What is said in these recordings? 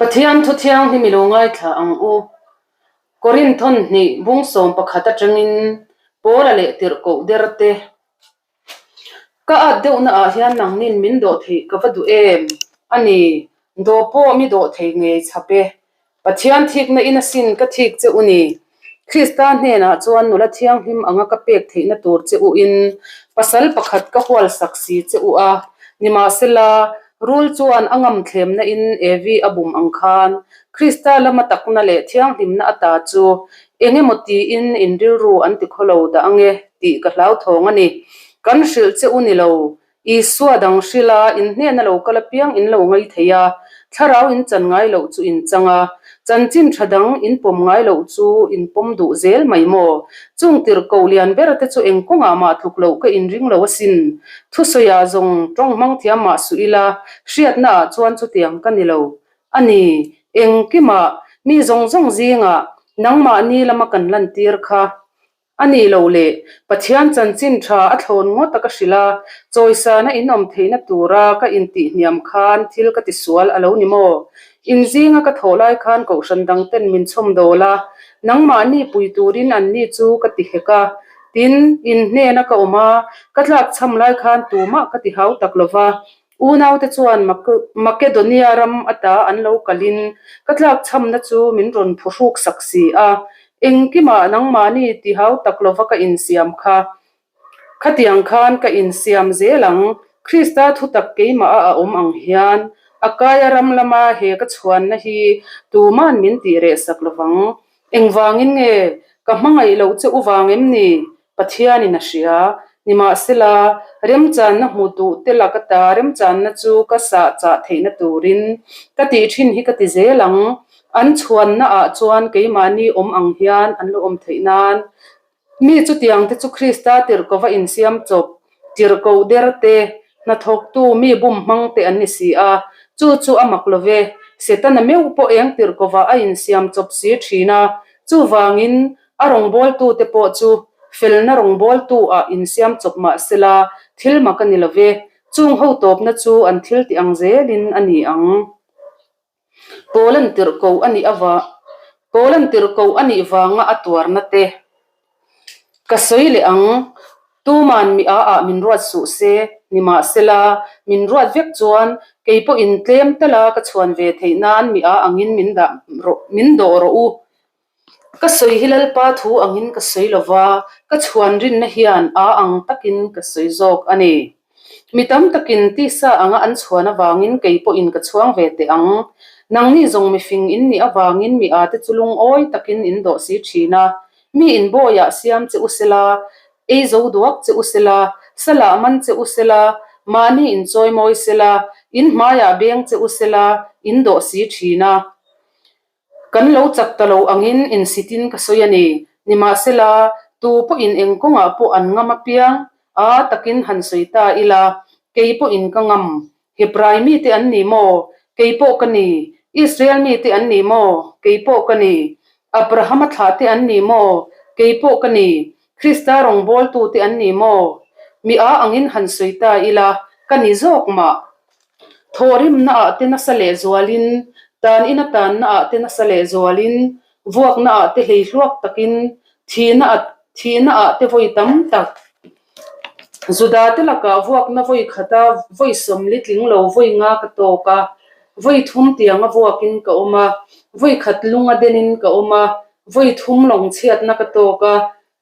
Pathian thu thianghlim i lo ngaithla ang u. Korinth thawn hnih bung 11 atangin Paula leh tirhkoh der te. Ka at deuhna ah hian nangnin min dawh theih ka va duh em? A ni, dawh pawh mi dawh thei ngei chhap e. Pathian thikna in asin ka thik che u ni. Krista hnenah chuan nula thianghlim anga ka pek theihna tur che u in pasal pakhat ka hual sak si che u a. Nimahsela, rul chuan a ngam thlemna in Evi a bum ang khan Krista lama takna leh thianghlimna ata chu eng emaw tiin in rilru an ti khawlo dah ange tih ka hlauthawng a ni. Kan hrilh che u ni lo, Isua dang hrilh a, in hnena lo kal apiang in lo ngai thei a, thlarau in chan ngai loh chu in chang a, chanchin tha dang in pawm ngai loh chu in pawm duh zel mai maw? Chung tirhkoh lian ber te chu eng kawngah mah tluk loh ka inring lo asin. Thusawiah zawng tawng hmang thiam mah suh ila, hriatna ah chuan chutiang ka ni lo. A ni, engkimah, mi zawng zawng zingah nangmahni lama kan lantir kha A nih loh leh, Pathian chanchin tha a thlawn ngawt a ka hrilh a, chawisana in awm theihna tura ka intihhniam khan thil ka tisual a lo ni maw? Inzinga ka thawh lai khan kohhran dang ten min chhawm dawl a, nangmahni pui turin anni chu ka ti hek a, tin, in hnena ka awm a, ka tlakchham lai khan tumah ka ti hau tak lo va, Unaute chuan Makedonia ram ata an lo kalin ka tlakchhamna chu min rawn phuhruk sak si a, engkimah nangmahni ti hau tak lova ka insiam kha. Khatiang khan ka insiam zel ang, Krista thutak keimah a a awm ang hian Akaia ram lama he ka chhuanna hi tuman min tih reh sak lovang. Engvangin nge ka hmangaih loh che u vang em ni? Pathianin a hria. Nimahsela, remchanna hmu duh te lak ata remchanna chu ka sah chah theihna turin ka tih thin hi ka ti zel ang. An chhuanna ah chuan keimahni awm ang hian an lo awm theih nan. Mi chutiang te chu Krista tirhkova insiam chawp, tirhkoh der te, hnathawktu mi bum hmang te an ni si a. Chu chu a mak lo ve. Setana meuh pawh eng tirhkova a insiam chawp si thin a. Chuvangin, A rawngbawltute pawh chu felna rawngbawltu-ah insiam chawp mah sela, thil mak a ni lo ve. Chung ho tawpna chu an thil tih ang zelin a ni ang. Paul-an tirhkoh a nih ava Paul-an tirhkoh a nih vanga a tuarna te ka sawi leh ang. Tuman mi a ah min ruat suh se, nimahsela, min ruat vek chuan kei pawhin tlem tala ka chhuan ve theih nan mi a angin min dah rawh min dawh rawh u. Ka sawi hi Lalpa thu angin ka sawi lo va, ka chhuan rinna hian a ang takin ka sawi zawk a ni. Mi tam takin tisa anga an chhuan avangin kei pawhin ka chhuang ve teh ang. Nangni zawng mifing in nih avangin mi ate chu lungawi takin in dawh si thin a, mi in bawiah siam che u sela, ei zo duak che u sela, salah man che u sela, mahni in chawi mawi sela, in hmaiah beng che u sela, in dawh si thin a. Kan lo chak ta lo angin insitin ka sawi a ni. Nimahsela, tu pawhin eng kawngah pawh an ngam apiang a takin han sawi ta ila, kei pawhin ka ngam. Hebrai mite an ni maw? Kei pawh ka ni. Israel mite an ni maw? Kei pawh ka ni. Abrahama thlahte an ni maw? Kei pawh ka ni. Krista rawngbawltute an ni maw? Mi a angin han sawi ta ila, ka ni zawk mah. Thawhrimna ah te nasa leh zualin, tan ina tanna ah te nasa leh zualin, vuakna ah te hlei hluak takin, thihna ah thihna ah te vawi tam tak. Juda te lakah vuakna vawi khata vawi sawmli tling lo vawi nga ka tawk a, vawi thum tianga vuakin ka awm a, vawi khat lunga denin ka awm a, vawi thum lawng chhiatna ka tawk a,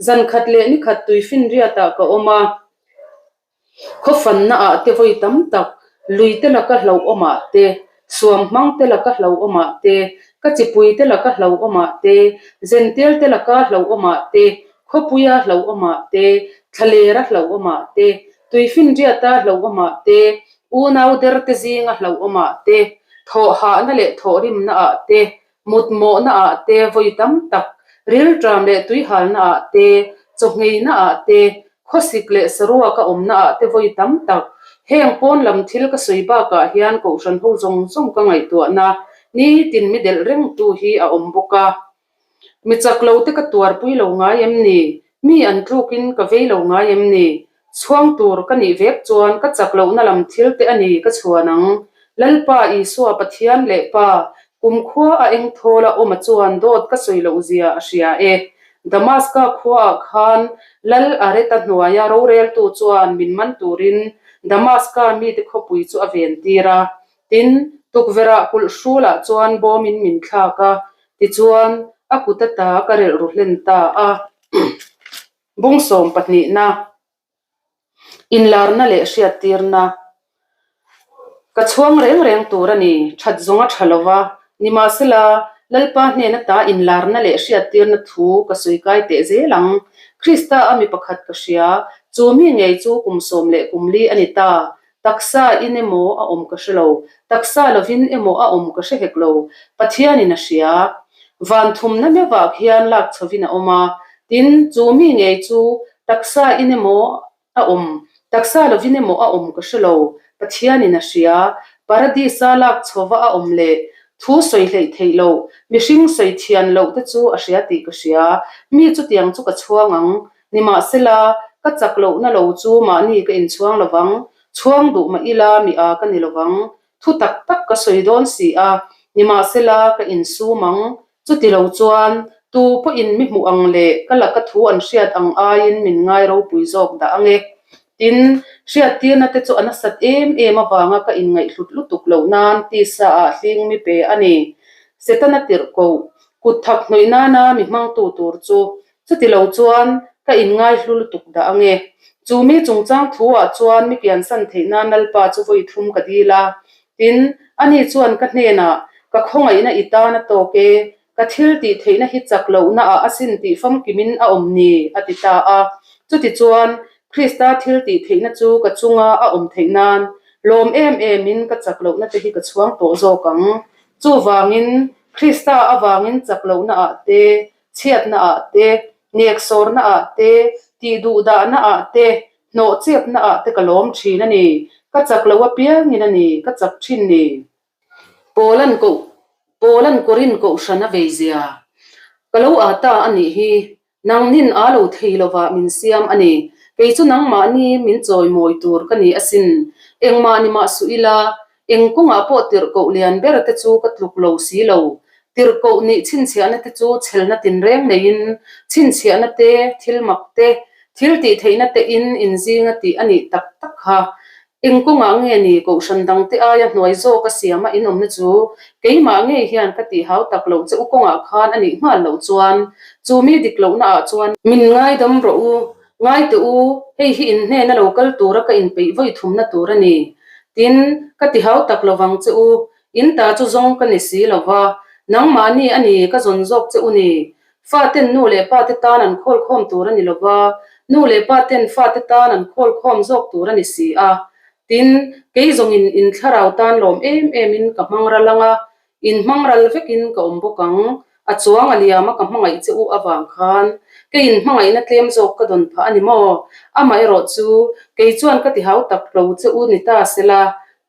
zan khat leh ni khat tuifinriatah ka awm a. Khawfanna ah te vawi tam tak, lui te laka hlauhawm ah te, suam hmang te laka hlauhawm ah te, ka chipui te laka hlauhawm ah te, zentel te laka hlauhawm ah te, khawpuia hlauhawm ah te, thlalera hlauhawm ah te, tuifinriata hlauhawm ah te, unau der te zinga hlauhawm ah te, thawhhahna leh thawhrimna ah te, Mutmawhna ah te vawi tam tak, rilṭam leh tuihalna ah te, chawngheina ah te, khawsik leh saruak a awmna ah te vawi tam tak. Heng pawn lam thil ka sawi bakah hian kohhran ho zawng zawng ka ngaihtuahna nitin mi delh rengtu hi a awm bawk a. Mi chak lo te ka tuarpui lo ngai em ni? Mi an tlukin ka vei lo ngai em ni? Chhuang tur ka nih vek chuan ka chak lohna lam thil te a ni ka chhuan ang. Lalpa Isua Pathian leh Pa. Kumkhua a eng thawl a awm a chuan dawt ka sawi loh zia a hria e. Damaska khuaah khan Lal Areta hnuaia roreltu chuan min man turin Damaska mite khawpui chu a ven tir a. Tin, tukverhah kulh hrulah chuan bawmin min thlak a, tichuan a kut ata ka relh ru hlen ta a. Bung sawm pahnihna. Inlarna leh hriattirna ka chhuang reng reng tur a ni, that zawng a tha lo va, nimahsela Lalpa hnen ata inlarna leh hriattirna thu ka sawi kai teh zel ang. Krista a mi pakhat ka hria, chu mi ngei chu kum sawm leh kum li a ni ta, taksa in emaw a awm ka hre lo, taksa lovin emaw a awm ka hre hek lo, Pathianin a hria. Van thumna meuhah khian lak chhovin a awm a, tin, chu mi ngei chu Taksa in emaw a awm, taksa lovin emaw a awm ka hre lo, Pathianin a hria. Paradis-a lak chhova a awm leh thu sawi hleih theih loh, mihring sawi thian loh te chu a hria tih ka hria. Mi chutiang chu ka chhuang ang. Nimahsela, ka chak lohna lo chu mahni ka inchhuang lovang, chhuang duh mah ila mi a ka ni lovang. Thu tak tak ka sawi dawn si a, nimahsela ka insum ang. Chuti lo chuan, tu pawhin mi hmuh ang leh ka laka thu an hriat ang aiin min ngai ropui zawk dah ang e. Tin, hriattirna te chu a nasat em em avanga ka inngaihhlut lutuk loh nan tisa ah hling mi pe a ni. Setana tirh koh, kut thak hnawih nana mi hmangtu tur chu. Chuti lo chuan, ka inngaihlu lutuk dah ang e. Chu mi chungchang thu ah chuan mi piansan theih nan Lalpa chu vawi thum ka dil a, Tin, ani chuan ka hnenah, Ka khawngaihna i tan a tawk e, ka thil tih theihna hi chak lohna ah asin tih famkimin a awm ni, a ti ta a. Chutichuan, Krista thil tih theihna chu ka chunga a awm theih nan, lawm em emin ka chak lohna te hi ka chhuang tawh zawk ang. Chuvangin, Krista avangin chak lohna ah te, chhiatna ah te, neksawrna ah te, tih duhdahna ah te, Hnawh chepna ah te ka lawm thin a ni, ka chak lo apiangin a ni, ka chak thin ni. Pawlan koh, Pawlan Korin kohhran a vei zia. Ka lo aa ta a nih hi, nangnin aa lo thei lovah min siam a ni, kei chu nangmahni min chawimawi tur ka ni asin, engmah ni mah suh ila, Eng kawngah pawh tirhkoh lian ber te chu ka tluk lo si lo. Tirhkoh nih chhinchhiahna te chu chhelna tinreng neiin, chhinchhiahna te, thil mak te, thil tih theihna te in inzinga tih a nih tak tak kha. Eng kawngah nge ni kohhran dangte aia hnuai zawka siama in awmna chu keimah ngei hian ka tih hau tak loh che u kawngah khan a nih nghal loh chuan chu mi dik lohna ah chuan min ngaidam rawh u. Ngai teh u, hei hi in hnena lo kal tura ka inpeih vawi thumna tur a ni. Tin, ka ti hau tak lovang che u, in ta chu zawng ka ni si lo va, nangmahni a ni ka zawn zawk che u ni. Faten nu leh pate tan an khawl khawm tur a ni lo va, nu leh paten fate tan an khawl khawm zawk tur a ni si a. Tin, kei zawngin in thlarau tan lawm em emin ka hmang ral ang a, In hmang ral vekin ka awm bawk ang, a chuang a liam a ka hmangaih che u avang khan kei in hmangaihna tlem zawk ka dawn phah a ni maw? Amaherawh chu kei chuan ka ti hau tak lo che u ni ta sela,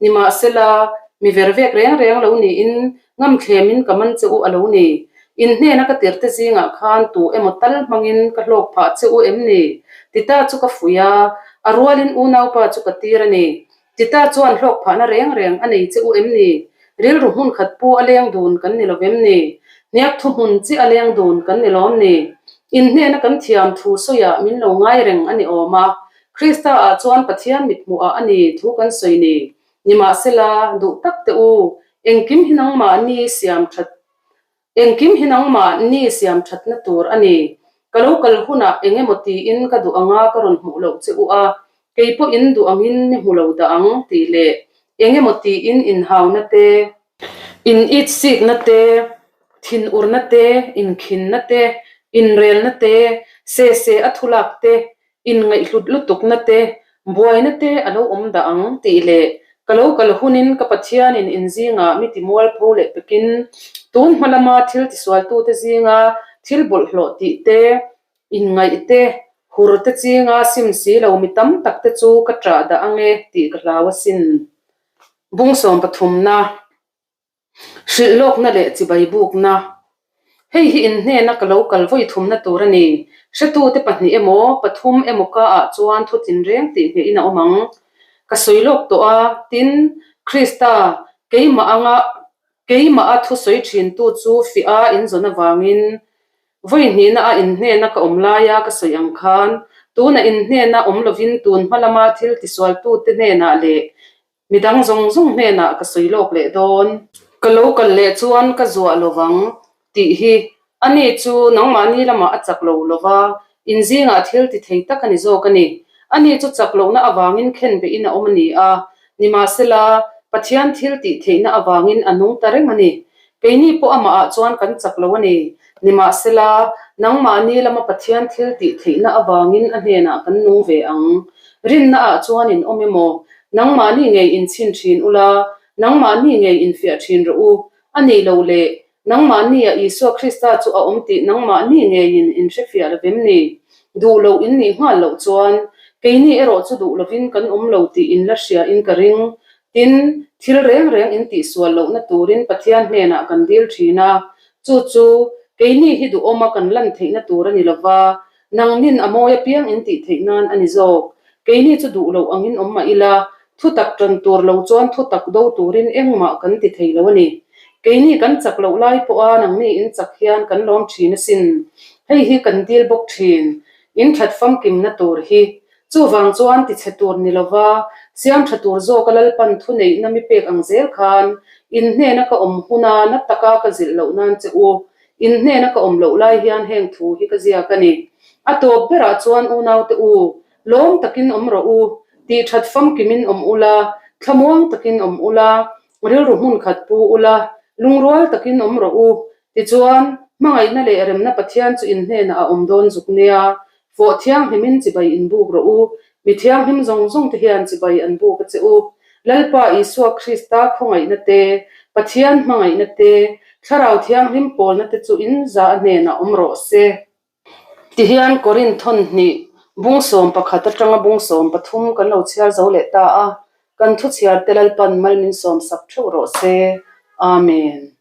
nimahsela mi ver vek reng reng lo niin ngamthlemin ka man che u a lo ni. In hnena ka tirhte zingah khan tu emaw tal hmangin ka hlawk phah che u em ni? Tita chu ka fuih a, a rualin unaupa chu ka tir a ni. Tita chuan hlawk phahna reng reng a nei che u em ni? Rilru hmun khat pu a leng dun kan ni lo em ni? Hniak thu hmun chi a leng dun kan ni lawm ni? In hnena kan thiam thu sawiah min lo ngai reng a ni awm a, Krista ah chuan Pathian mithmuhah a ni thu kan sawi ni. Nimahsela, duh tak teh u, engkim hi nangmahni siam that Engkim hi nangmah ni siam thatna tur a ni. Ka lo kal hunah eng emaw tiin ka duh anga ka rawn hmuh loh che u a, kei pawh in duh angin mi hmu lo dah ang tih leh eng emaw tiin inhauna te, in itsikna te, thinurna te, inkhinna te, inrelna te, se se a thulak te, Inngaihhlut lutukna te, buaina te a lo awm dah ang tih leh ka lo kal hunin ka Pathianin in zingah mi timualpho leh pekin tun hma lama thil tisualtute zinga thil bawlhhlawh tih te, inngaih te, hur te chinga sim si lo mi tam tak te chu ka ṭah dah ang e tih ka hlau asin. Bung sawm pathumna. Hrilh lawkna leh chibai bukna. Hei hi in hnena ka lo kal vawi thumna tur a ni. Hretute pahnih emaw, pathum emaw ka ah chuan thu tinreng tih hnehin a awm ang. Ka sawi lawk tawh a, tin, Krista, keimah anga. Keimah a thusawi thintu chu fiah a inzawn avangin vawi hnihna a inhnena ka awm laia ka sawi ang khan tunah inhnena awm lovin tun hma lama thil tisualtute hnenah leh Midang zawng zawng hnenah ka sawi lawk leh dawn. Ka lo kal leh chuan ka zuah lo vang tih hi ani chu nangmahni lamah a chak lo lo va, in zingah thil ti thei tak a ni zawk a ni. Ani chu chak lohna avangin khenbehin a awm a ni a, nimahsela Pathian thil tih theihna avangin a nung ta reng a ni. Keini pawh amahah chuan kan chak lo a ni. Nimahsela, nangmahni lama Pathian thil tih theihna avangin a hnenah kan nung ve ang. Rinnaah chuan in awm emaw? Nangmahni ngei inchhin thin ula, nangmahni ngei infiah thin rawh u. A nih loh leh, nangmahnia Isua Krista chu a awm tih nangmahni ngeiin in hrefiah lo vem ni? Duh loh in nih nghal loh chuan, keini erawh chu duh lovin kan awm lo tih in la hria in ka ring. Tin, thil reng reng in tihsual lohna turin Pathian hnenah kan dil thin a, chu chu keini hi duhawma kan lan theihna tur a ni lova, nangnin a mawi apiang in tih theih nan a ni zawk. Keini chu duh loh angin awm mah ila, thutak tan tur lo chuan thutak do turin engmah kan ti thei lo a ni. Keini kan chak loh lai pawha nangni in chak hian kan lawm thin asin. Hei hi kan dil bawk thin. In that famkimna tur hi Chuvang chuan tichhe tur ni lova, siam tha tur zawka Lalpan thuneihna mi pek ang zel khan, in hnena ka awm huna na taka ka zilh loh nan che u, in hnena ka awm loh lai hian heng thu hi ka ziak a ni. A tawp berah chuan unaute u, lawm takin awm rawh u, tih that famkimin awm ula, thlamuang takin awm ula, rilru hmun khat pu ula, lungrual takin awm rawh u, tichuan, hmangaihna leh remna Pathian chu in hnenah a awm dawn zuk nia, Fawh thianghlimin chibai in buk rawh u, mi thianghlim zawng zawng te hian chibai an buk a che u. Lalpa Isua Krista khawngaihna te, Pathian hmangaihna te, Thlarau Thianghlim pawlna te chu in za a hnenah awm rawh se. Tihian Korinth thawnhnih bung 11 atanga bung 13 kan lo chhiar zo leh ta a, kan thuchhiar te Lalpan mal min sawmsak theuh rawh se. Amen.